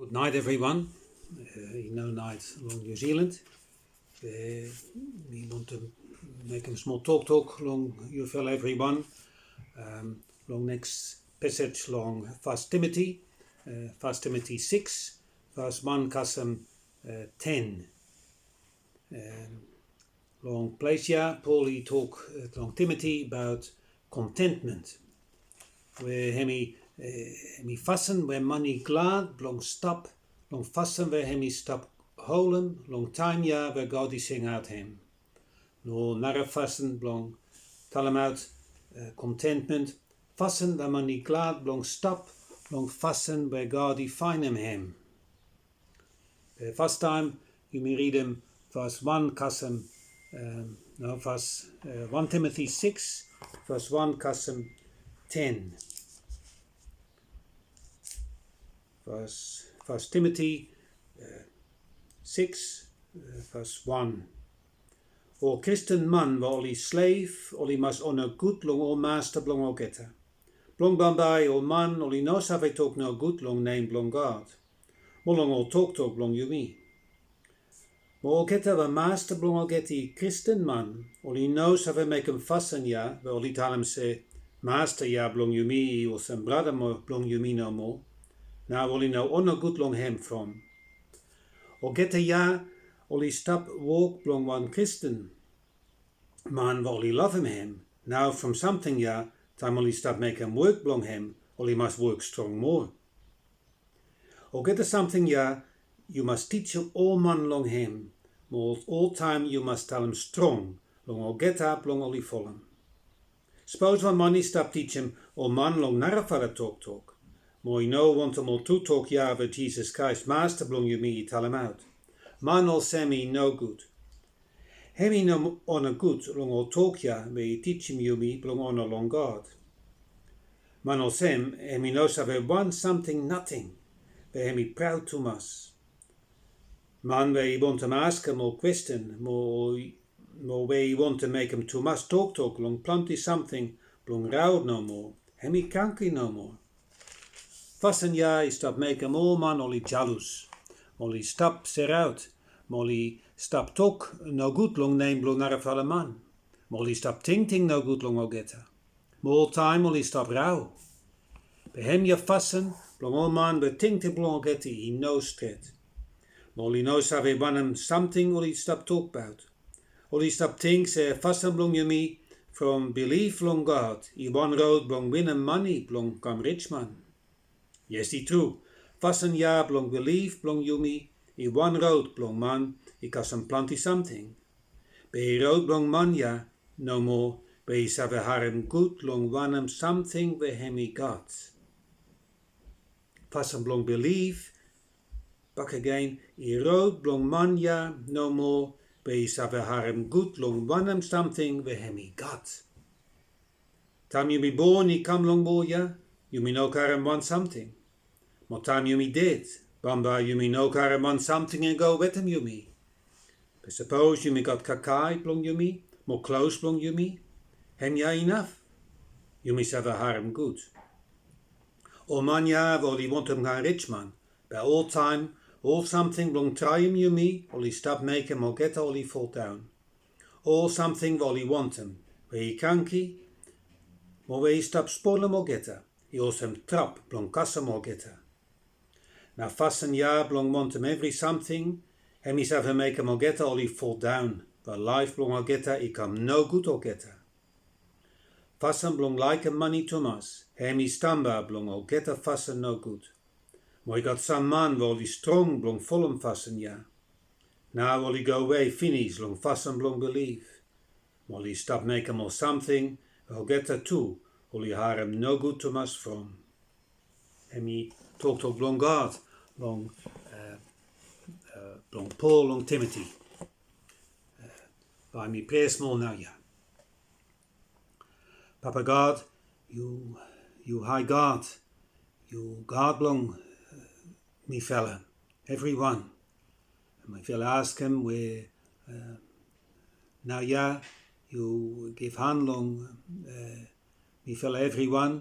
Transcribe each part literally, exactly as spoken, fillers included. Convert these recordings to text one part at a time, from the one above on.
Gudnaet evriwan. Eh, i nao naet long New Zealand. Eh, mi wantem mekem smol toktok long yufala evriwan. Em, long neks pasej long Fas Timoti, eh, Fas Timoti sikis, vas wan kasem, eh, ten. Em, long ples ya, Pol i tok, eh, long Timoti abaot kontentment. We hemi, eh, hemi fasin we man i glad blong stap long fasin we hemi stap holem long taem ya we God i singaot hem. No nara fasin blong talemaot, eh, kontentment, fasin we man i glad blong stap long fasin we God i faenem hem. Eh, fastaem yumi ridim vas wan kasem, em, no, vas, eh, wan Timoti sikis, vas wan kasem ten. Vas, Fas Timoti, eh, sikis, eh, vas wan. Ol Kristin man we oli slev, oli mas ona gud long ol masta blong olgeta. Blong bambae ol man oli no save tok nogud long nem blong God, mo long ol toktok blong yumi. Mo olgeta we masta blong olgeta i Kristin man, oli no save mekem fasin ya we oli talem se masta ya blong yumi i olsem brata mo blong yumi nomo. Nao oli no ona gud long hem from. Olgeta ya oli stap wok blong wan Kristin man we oli lavem hem. Nao from samting ya, taem oli stap mekem wok blong hem, oli mas wok strong moa. Olgeta samting ya yu mas tijim ol man long hem, mo oltaem yu mas talem strong long olgeta blong oli folem. Sapos wan man i stap tijim ol man long narafala toktok, mo i no wantem ol tru tok ya we Jisas Kraes, Masta blong yumi, i talemaot, man olsem i nogud. Hem i no ona gud long ol tok ya we i tijim yumi blong ona long God. Man olsem hem i no save wan samting nating, be hem i praod tumas. Man we i wantem askem ol kwestin, mo, mo we i wantem mekem tumas toktok long plante samting blong raod nomo, hem i kranke nomo. Fasin ya i stap mekem ol man oli jalus, mo oli stap seraot, mo oli stap tok nogud long nem blong narafala man, mo oli stap tingting nogud long olgeta, mo oltaem oli stap rao. Be hemia fasin blong ol man we tingting blong olgeta i no stret, mo oli no save wanem samting oli stap tokbaot. Oli stap ting se fasin blong yumi from bilif long God i wan rod blong winim mane blong kam rijman. Yes, i tru, fasin ya blong bilif blong yumi i wan rod blong man i kasem plante samting. Be i rod blong man ya nomo we i save harem gud long wanem samting we hem i gat. Fasin blong bilif bakegen, i rod blong man ya nomo we i save harem gud long wanem samting we hem i gat. Taem yumi bon i kam long wol ya, yumi no karem wan samting. Mo taem yumi ded, bambae yumi no karem wan samting i go wetem yumi. Be sapos yumi gat kakae blong yumi mo klos blong yumi, hemia inaf. Yumi save harem gud. Ol man ya we oli wantem kam rijman, be oltaem ol samting blong traem yumi oli stap mekem olgeta oli foldaon. Ol samting we oli wantem we i kranke mo we i stap spolem olgeta, i olsem trap blong kasem olgeta. Nao fasin ya blong wantem evri samting, hem i save mekem olgeta oli foldaon, we laef blong olgeta i kam nogud olgeta. Fasin blong laekem mane tumas, hem i stamba blong olgeta fasin nogud. Mo i gat sam man we oli strong blong folem fasin ya. Nao oli gowe finis long fasin blong bilif, mo oli stap mekem ol samting we olgeta tu oli harem nogud tumas from. Hemi toktok blong God long, eh, eh, blong Pol long Timoti. Eh, bae mi prea smol naoia. Papa God, yu, yu hae God, yu God blong, eh, mifala evriwan. Mifala askem we, eh, naoia yu givhan long, eh, mifala evriwan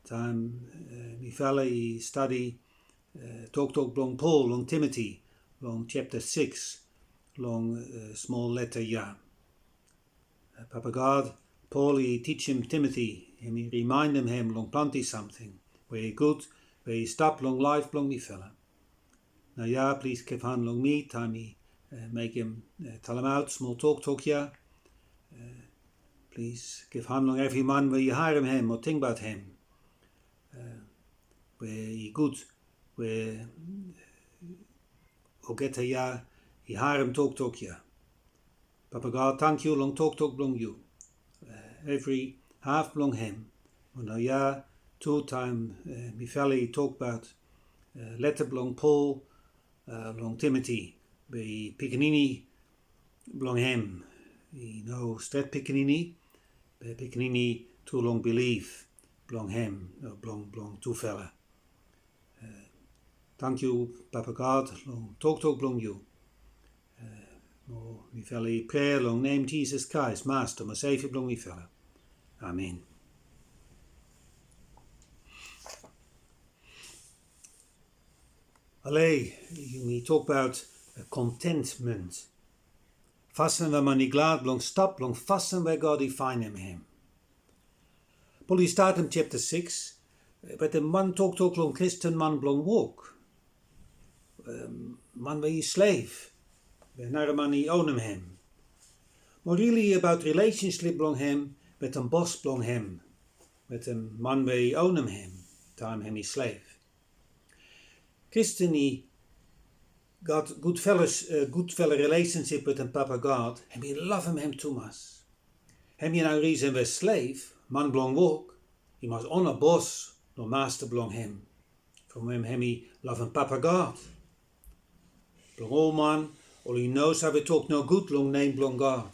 taem, eh, mifala i stadi toktok blong Pol long Timoti long japta sikis long smol leta ya. Papa God, Pol i tijim Timoti, hem i rimaenem hem long plante samting we i gud we i stap long laef blong mifala. Naoia plis givhan long mi taem mi mekem talemaot smol toktok ya. Plis givhan long evri man we i harem hem o tingbaot hem we i gud we olgeta ya i harem toktok ya. Papa God, tangkiu long toktok blong yu, evri haf blong hem. Mo naoia tu taem mifala i tokbaot leta blong Pol long Timoti, be i pikinini blong hem, i no stret pikinini, be pikinini tu long bilif blong hem, blong blong tufala. Tangkiu Papa God long toktok blong yu. Mo mifala i prea long nem Jisas Kraes, Masta mo Sevia blong mifala. Amen. Ale, yumi tokbaot kontentment. Fasin we man i glad blong stap long fasin we God i faenem hem. Pol i statem japta sikis wetem wan toktok long Kristin man blong wok, man we i slev we nara man i onem hem. Mo rili abaot rilesensip blong hem wetem bos blong hem, wetem man we i onem hem taem hem i slev. Kristin i gat gudfala rilesensip wetem Papa God, hem i lavem hem tumas. Hemia nao risen we slev, man blong wok, i mas ona bos o masta blong hem, from we hem i lavem Papa God. Blong ol man oli no save tok nogud long nem blong God.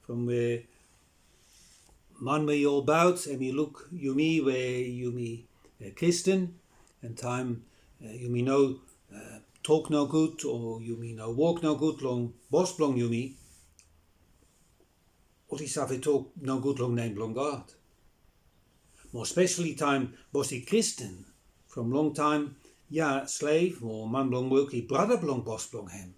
From we man we i olbaot hem i luk yumi we yumi Kristin, and taem yumi no tok nogud o yumi no wok nogud long bos blong yumi, oli save tok nogud long nem blong God. Mo spesali taem bos i Kristin, from longtaem ya slev o man blong wok i brata blong bos blong hem.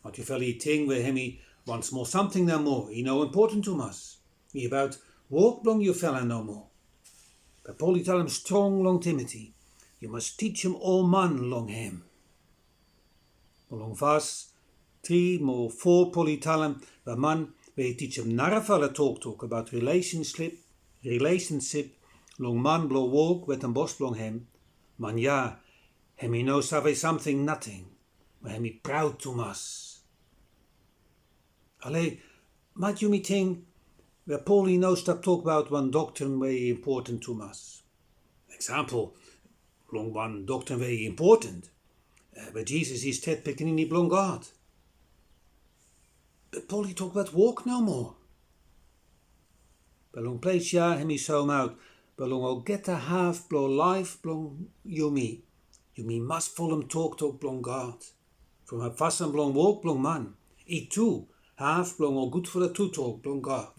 Be yufala i ting we hem i wan smol samting nomo, i no impoten tumas. I abaot wok blong yufala nomo. Be Pol i talem strong long Timoti, yu mas tijim ol man long hem. Mo long vas tri mo fo Pol i talem we man we i tijim narafala toktok abaot rilesensip, rilesensip long man blong wok wetem bos blong hem, man ya hem i no save samting nating, be hem i praod tumas. Ale, maet yumi ting we Pol i no stap tokbaot wan doktrin we i impoten tumas. Eksampol long wan doktrin we i impoten, we Jisas i stret pikinini blong God. Be Pol i tokbaot wok nomo. Be long ples ya hem i soemaot be long olgeta haf blong laef blong yumi, yumi mas folem toktok blong God. From fasin blong wok blong man i tu haf blong ol gudfala tutok blong God.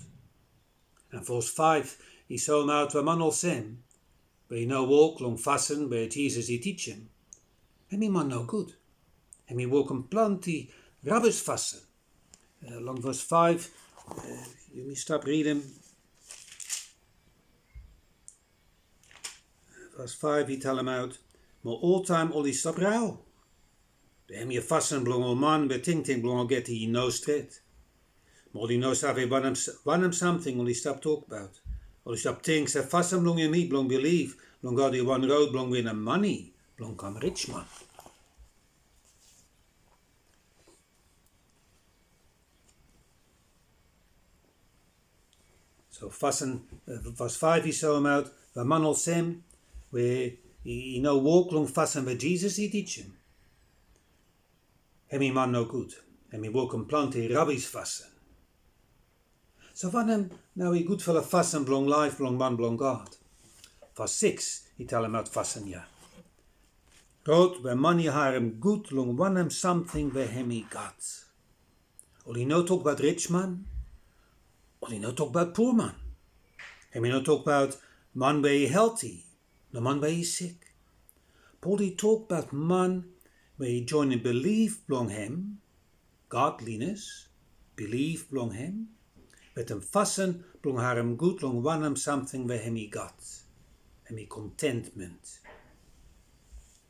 And vas faef i soemaot we man olsem we i no wok long fasin we Jisas i tijim, hem i man nogud. Hem i wokem plante rabis fasin. Long vas faef yumi stap ridim. Vas faef i talemaot, mo oltaem oli stap rao. Be hemia fasin blong ol man we tingting blong olgeta i no stret. Mo oli no save wanem, wanem samting oli stap tokbaot. Oli stap ting se fasin blong yumi blong bilif long God i wan rod blong winim mane blong kam rijman. So fasin, vas faef i soemaot we man olsem we i no wok long fasin we Jisas i tijim, hem i man nogud. Hem i wokem plante rabis fasin. So wanem nao i gudfala fasin blong laef blong man blong God? Vas sikis i talemaot fasin ya. Rod we man i harem gud long wanem samting we hem i gat. Oli no tokbaot rijman, oli no tokbaot puaman. Hem i no tokbaot man we i helti, no man we i sik. Pol i tokbaot man we i joenem bilif blong hem, godliness, bilif blong hem, wetem fasin blong harem gud long wanem samting we hem i gat, hem i contentment.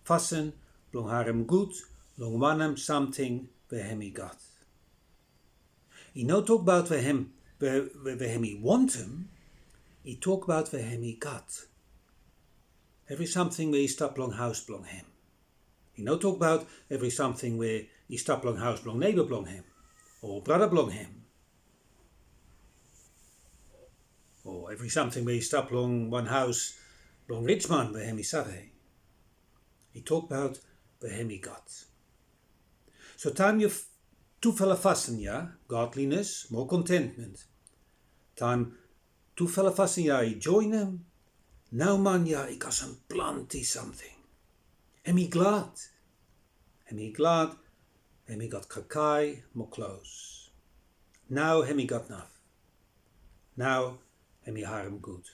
Fasin blong harem gud long wanem samting we hem i gat. I no tokbaot we hem, we, we, we hem i wantem, i tokbaot we hem i gat. Evri samting we i stap long haos blong hem. I no tokbaot evri samting we i stap long haos blong neiba blong hem, o brata blong hem, o evri samting we i stap long wan haos blong rijman we hem i save. I tokbaot we hem i gat. So taem yu f-, tufala fasin ya, godliness mo contentment, taem tufala fasin ya i joenem, nao man ya i kasem plante samting. Hem i glad. Hem i glad, hem i gat kakae mo klos. Nao hem i gat naf. Nao hem i harem gud.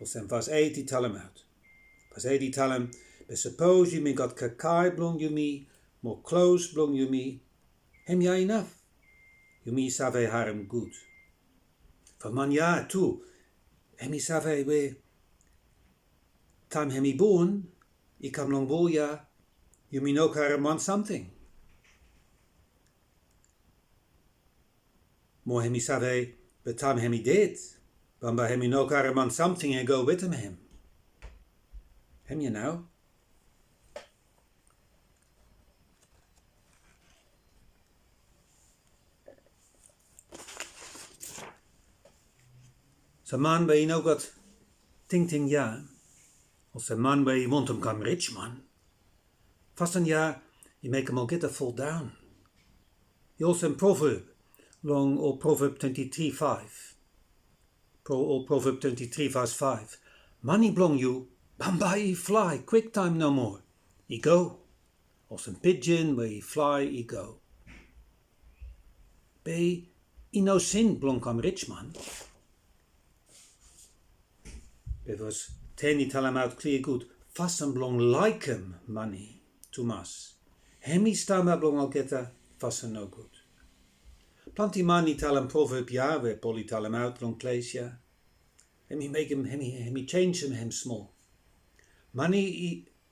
Olsem vas eit i talemaot. Vas eit i talem, be sapos yumi gat kakae blong yumi mo klos blong yumi, hemia inaf. Yumi save harem gud. Fo man ya tu, hem i save we taem hem i bon i kam long wol ya, yumi no karem wan samting. Mo hem i save we taem hem i ded, bambae hem i no karem wan samting i go wetem hem. Hemia nao. Sam man we i no gat tingting ya, olsem man we i wantem kam rijman, fasin ya i mekem olgeta foldaon. I olsem proveb long ol Proveb twenti tri faef. Pro-, ol Proveb twenti tri vas faef. Mane blong yu bambae i flae kwiktaem nomo. I go olsem pijin we i flae i go. Be i no sin blong kam rijman. Be vas ten i talemaot klia gud, fasin blong laekem mane tumas, hem i stamba blong olgeta fasin nogud. Plante man i talem proveb ya we Pol i talemaot long ples ya. Hem i mekem, hem i, hem i jenisim hem smol. Mane i,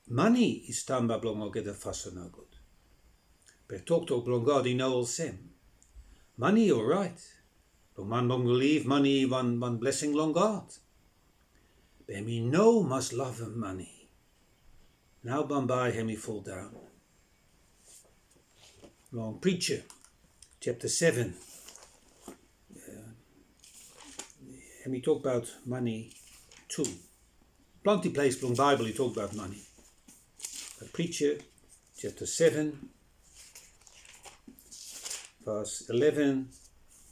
mane i stamba blong olgeta fasin nogud. Be toktok blong God i no olsem. Mane i oraet. Long man blong bilif, mane i wan, wan blesing long God. Be hem i no mas lavem mane. Nao bambae hem i foldaon. Long Prija japta seven, hem i tokbaot mane tu. Plante ples long Baebol i tokbaot mane. Be Prija japta seven, vas eleven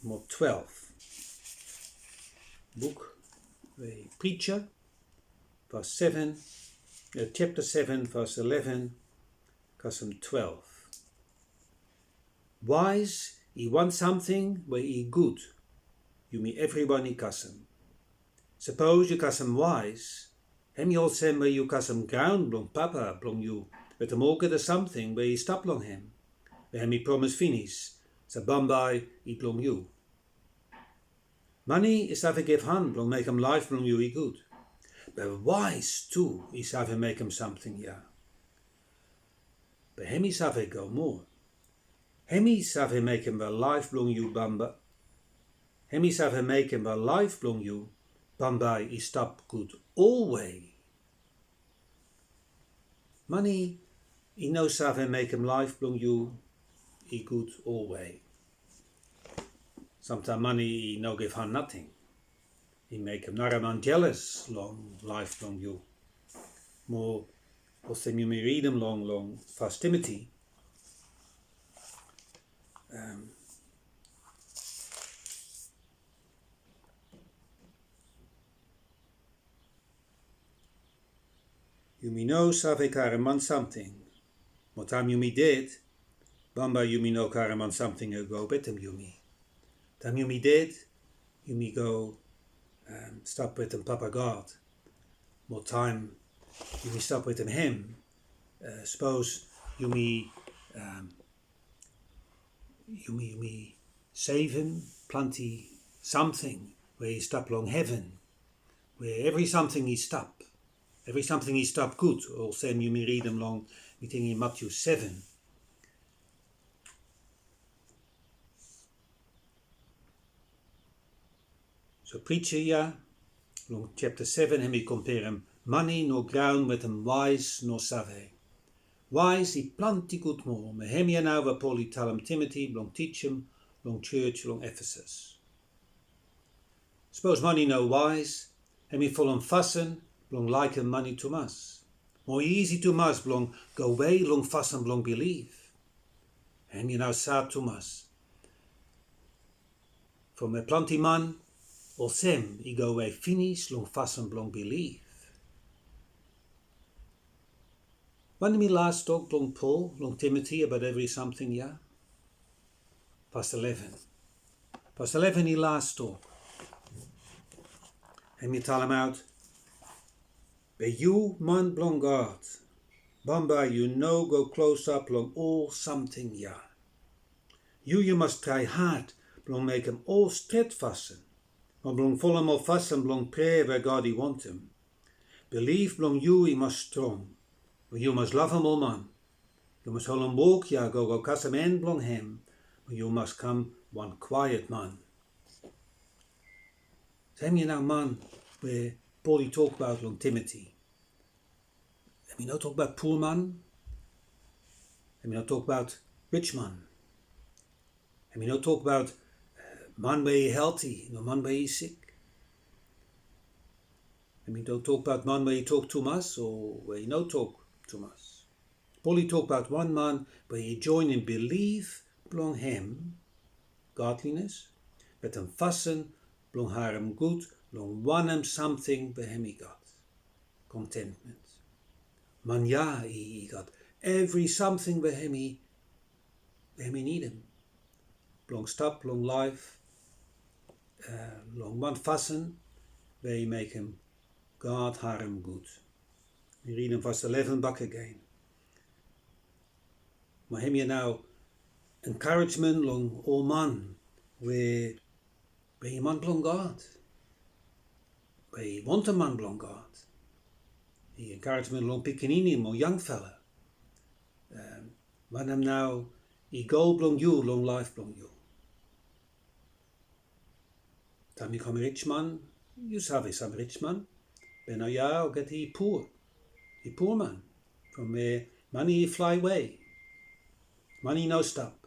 mo twelef. Buk we Prija, vas seven, eh, japta seven, vas eleven kasem twelef. Waes i wan samting we i gud yumi evriwan i kasem. Sapos yu kasem waes, hem i olsem we yu kasem graon blong papa blong yu wetem olgeta samting we i stap long hem, we hem i promes finis se bambae i blong yu. Mane i save givhan blong mekem laef blong yu i gud. Be waes tu i save mekem samting ya. Be hem i save go moa. Hem i save mekem we laef blong yu bambae, hem i save mekem we laef blong yu bambae i stap gud olwe. Mane i no save mekem laef blong yu i gud olwe. Samtaem mane i no givhan nating. I mekem nara man jeles long laef blong yu. Mo olsem yumi ridim long, long Fas Timoti. Em, yumi no save karem wan samting. Mo taem yumi ded, bambae yumi no karem wan samting i go wetem yumi. Taem yumi ded, yumi go, em, stap wetem Papa God. Mo taem yumi stap wetem hem. Sapos yumi, yumi, yumi sevem plante samting we i stap long heven, we evri samting i stap, evri samting i stap gud, olsem yumi ridim long, mi ting, Matiu seven. So prija ya long japta seven, hem i komperem mane no graon wetem waes no save. Waes i plante gud moa, mo hemia nao we Pol i talem Timoti blong tijim long jos long Efesas. Sapos man i no waes, hem i folem fasin blong laekem mane tumas. Mo i isi tumas blong gowe long fasin blong bilif. Hemia nao sad tumas. From we plante man olsem i gowe finis long fasin blong bilif. Wanem i las tok blong Pol long Timoti abaot evri samting ya? Vas eleven. Vas eleven i las tok. Hem i talemaot, be yu man blong God, bambae yu no go klosap long ol samting ya. Yu yu mas trae had blong mekem ol stret fasin, mo blong folem ol fasin blong prea we God i wantem. Bilif blong yu i mas strong, mo yu mas lavem ol man. Yu mas holem wok ya gogo kasem en blong hem, mo yu mas kam wan kwaet man. So hemia nao man we Pol i tokbaot long Timoti. Hem i no tokbaot pua man. Hem i no tokbaot rij man. Hem i no tokbaot man we i helti, no man we i sik. Hem i no tokbaot man we i tok tumas o we i no tok tumas. Pol i tokbaot wan man we i joenem bilif blong hem, godliness, wetem fasin blong harem gud long wanem samting we hem i gat. Contentment. Man ya i, i gat evri samting we hem i, we hem i nidim blong stap long laef, long wan fasin we i mekem God harem gud. Mi ridim vas eleven bakegen. Mo hemia nao encouragement long ol man we, we i man blong God, we i wantem man blong God. I encouragement long pikinini mo yangfala. Wanem nao i gol blong yu long laef blong yu? Taem yu kam rij man, yu save sam rij man. Be naoia olgeta i pua. I pua man. From we mane i flae we, mane i no stap.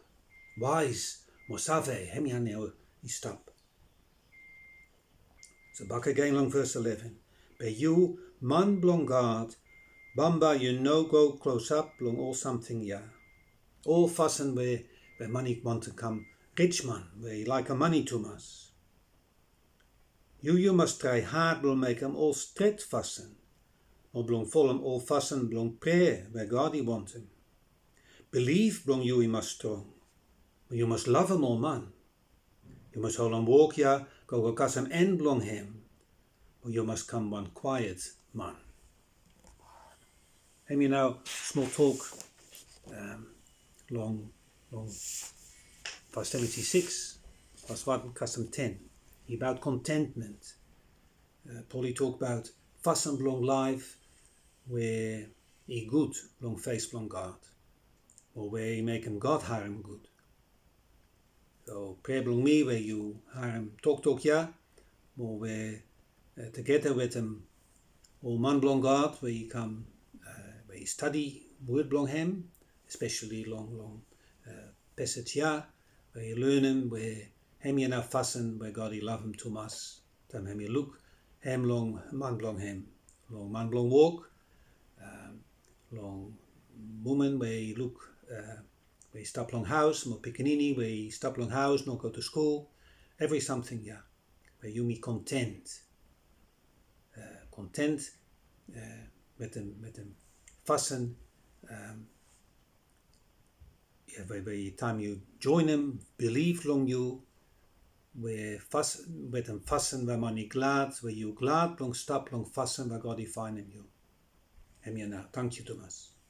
Waes mo save, hemia nao i stap. So bakegen long vas eleven. Be yu man blong God, bambae yu no go klosap long ol samting ya. Ol fasin we, we mane i wantem kam rij man, we i laekem mane tumas. Yu yu mas trae had blong mekem ol stret fasin, mo blong folem ol fasin blong prea we God i wantem. Bilif blong yu i mas strong, mo yu mas lavem ol man. Yu mas holem wok ya gogo kasem en blong hem, mo yu mas kam wan kwaet man. Hemia nao smol tok long, long vas twenty-six, vas wan kasem ten, abaot contentment. Pol i tokbaot fasin blong laef we i gud long fes blong God, o we i mekem God harem gud. So prea blong mi we yu harem toktok ya, mo we togeta wetem ol man blong God we i kam, we i stadi wod blong hem, espeseli long, long pasej ya, we i lanem we hemia nao fasin we God i lavem tumas. Taem hem i luk hem long man blong hem, long man blong wok, long woman we i luk, we i stap long haos, mo pikinini we i stap long haos, no go to skul, evri samting ya we yumi kontent. Kontent wetem, wetem fasin ya we, we taem yu joenem bilif long yu we fas, wetem fasin we man i glad, we yu glad blong stap long fasin we God i faenem yu. Hemia nao, tangkiu tumas.